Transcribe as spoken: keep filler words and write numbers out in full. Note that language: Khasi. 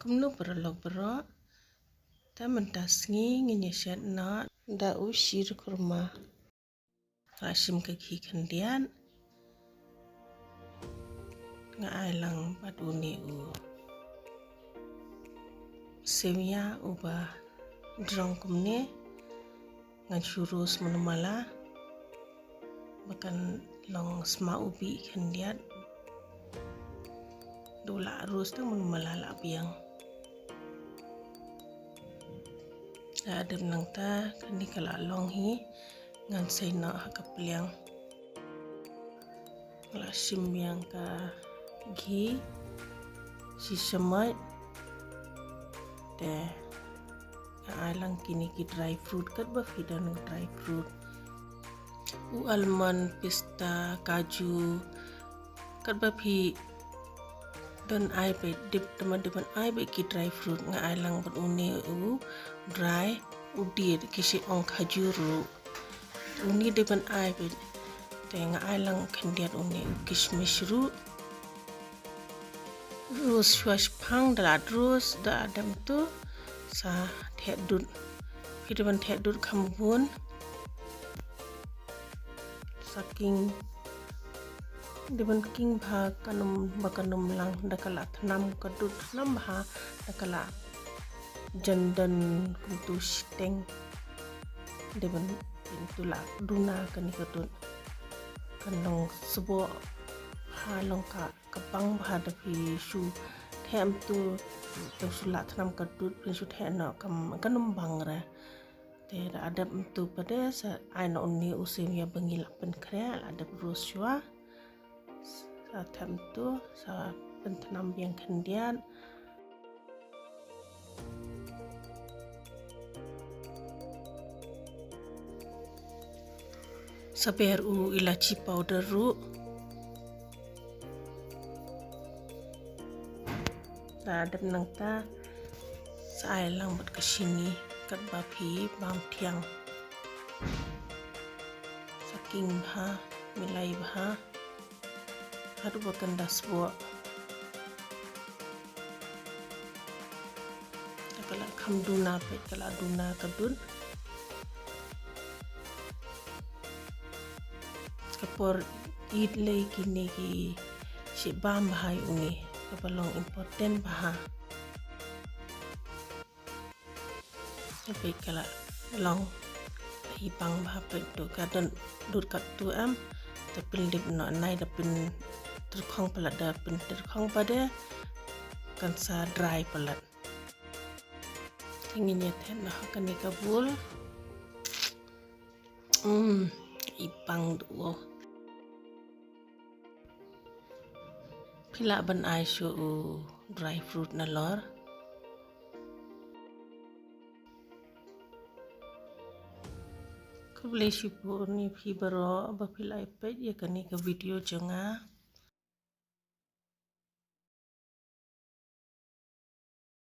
Kumno paralok baroh, te mynta sngi ngin ïa shet noh da u shirkhurma. Nga la shim ka ghee khyndiat, nga ai lang bad une u sewia uba drong kumne. Ngan shu roast mynno mala ba kan long sma u bih khyndiat. Da u la roast tang mynno mala la biang. Da dep nangta kane ka la long hi, ngan sei noh ha ka pliang. La shim biang ka ghee shi shamoit. Te nga ai lang kine ki dry fruit katba phi don dry fruit. U almond, pista, kaju, katba phi don ai beit, dep, dep ban ai beit ki dry fruit. Nga ai lang bad une u dry, u diet, ki shi ong khajur ruh. Une dep ban ai beit. Te nga ai lang khyndiat une u kishmish ruh. Roast shuwa shaphang, da la roast, da dep tu sa theh dud. Phi dep ban theh dud kham bun. Sa king, dep ban king bha, kan ym, ba kan ym lang, da ka la thnam ka dud thnam bha, da ka la jan don kumtu shiteng. Dep ban, kumtu la duna kane ka dud. Kan long sboh bha, long ka, ka bang bha. Da phi shu theh myntu, da shu la thnam ka dud, phi shu theh noh, kam, kan ym bang re. Te da dep myntu pat de sa ai noh une u sewia ba ngi la pynkhreh, la dep roast shuwa. Sa thep myntu, sa pynthnam biang khyndiat. Sa ber u elaichi powder ruh. Da dep nangta sa ai lang bad ka shini katba phi bam thiang. Sa king bha, milai bha. Haduh ba kan da sboh. Ka la kham duna peit, ka la duna ka dud. Ka por ïit lei kine ki shibam bha ïa une, kaba long important bha. Peit ka la long i bang bha, peit to ka don dud katto em. Te pynlip noh, nai da pyntyrkhong palat, da pyntyrkhong pat de kan sa dry palat. Te ngin ïa theh noh ha kane ka bowl. Mm, i bang duh. Phi lah ban ai shuh u dry fruit nalor. Khublei shibun ïa phi baroh ba phi la ïa peit ïa kane ka video jong nga.